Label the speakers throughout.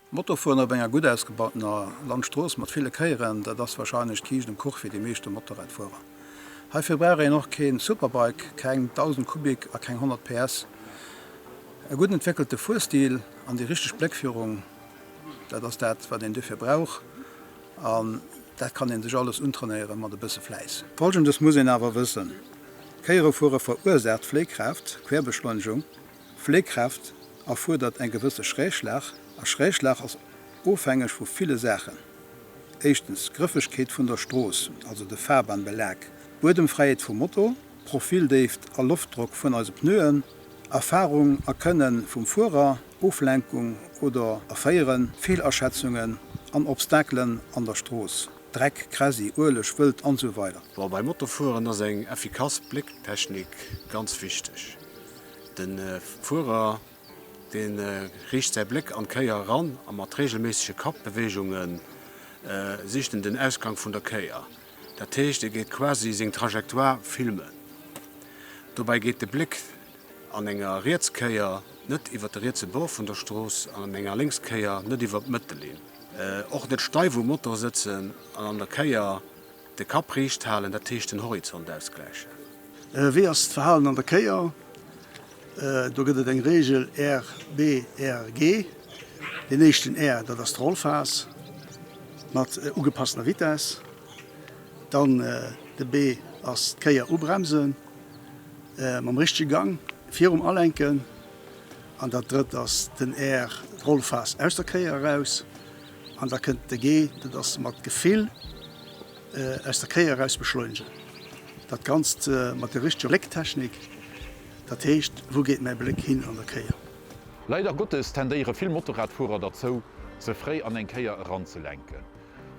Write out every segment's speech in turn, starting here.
Speaker 1: Motofueren op enger gutt ausgebautener Landstrooss mat ville Kéieren, dat ass warscheinlech d'Kiischt um Kuch fir déi meeschte Motorradfuerer. Heifir brauch een och kee Superbike, keng 1.000 Kubik a keng 100 PS. E gutt entwéckelte Fuerstil an déi richteg Bléckführung, dat ass dat wat een duerfir brauch an dat kann een sech alles untrainéiere mat e bësse Fläiss. Folgendes muss een awer wëssen, Kéierefuere verursaacht Fléikraaft, Querbeschleunegung, Fléikraaft erfuerdert eng gewësse Schräglag a Schräglag ass ofhängeg vu ville Saachen, éischtens d'Grëffegkeet vun der Strooss, also de Fahrbahnbelag, d'Buedemfräiheet vum Moto, Profildéift a Loftdrock vun eise Pneuen, Erfarung a Kënne vum Fuerer, Oflenkung oder Erféieren, Feelaschätzungen an Obstakelen an der Strooss, Dreck, Kräsi, Ueleg, Wëld an esou weider.
Speaker 2: Bon, beim Motofueren ass eng effikass Blécktechnik ganz wichteg. De Fuerer, dee riicht säi Bléck an d'Kéier eran a mat reegelméissege Kappbeweegunge sicht en den Ausgang vun der Kéier. Dat heescht, e geet quasi seng Trajectoire filmen. Dobäi geet de Bléck an enger Rietskéier net iwwer de rietse Bord vun der Strooss an an enger Lénkskéier net iwwer d'Mëttellinn. Och net steif um Motor sëtzen an an der Kéier de Kapp riicht halen, dat heescht den Horizont ausgläichen.
Speaker 3: Wéi ass d'Verhalen an der Kéier? Do gëtt et eng Reegel, R, B, R, G. Deen éischten R, dat ass d'Rollphas mat ugepasstener Vitess. Dann de B ass d'Kéier ubremsen mam richtege Gang virum Alenken. An dat drëtt ass den R, d'Rollphas aus der Kéier eraus. An da kënnt de G, dat ass mat Gefill aus der Kéier eraus beschleunegen. Dat Ganzt mat der richteger Blécktechnik, dat heescht, wou geet mäi Bléck hin an der Kéier.
Speaker 4: Leider Gottes tendéiere vill Motorradfuerer derzou, ze fréi an eng Kéier eranzelenken.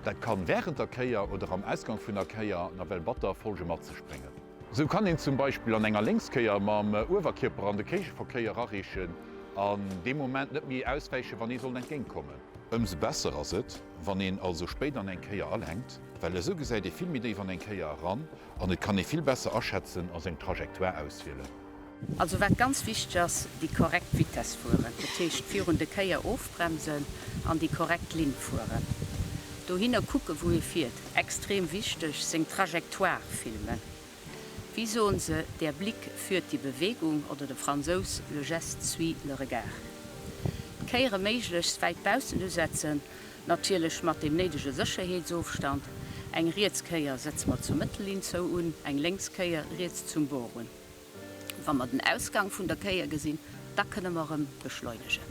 Speaker 4: Dat kann wärend der Kéier oder am Ausgang vun der Kéier nawell batter Folge mat sech bréngen. Sou kann een zum Beispill an enger Lénkskéier mam Uewerkierper an de Kéigeverkéier erareechen an dee Moment net méi auswäichen, wann ee sollt entgéint kommen. Ëmsou besser ass et, wann een also spéit an eng Kéier alenkt, well esou gesäit ee vill méi déif an eng Kéier eran an et kann ee vill besser aschätzen a seng Trajectoire auswielen.
Speaker 5: Also wat ganz wichteg ass, déi korrekt Vitess fueren, dat heescht virun de Kéier ofbremsen an déi korrekt Linn fueren, dohinner kucke wou ee fiert, extrem wichteg, seng Trajectoire filmen. Wéi soen se, Der Blick führt die Bewegung oder de Fransous, Le geste suit le regard. D'Kéiere méiglechst wäit baussen usetzen, natierlech mat deem néidege Sécherheetsofstand. Eng riets Kéier setze mer zur Mëttellinn zou un, eng lénks Kéier riets zum Bord un. Wa mer den Ausgang vun der Kéier gesinn, da kënne mer erëm beschleunegen.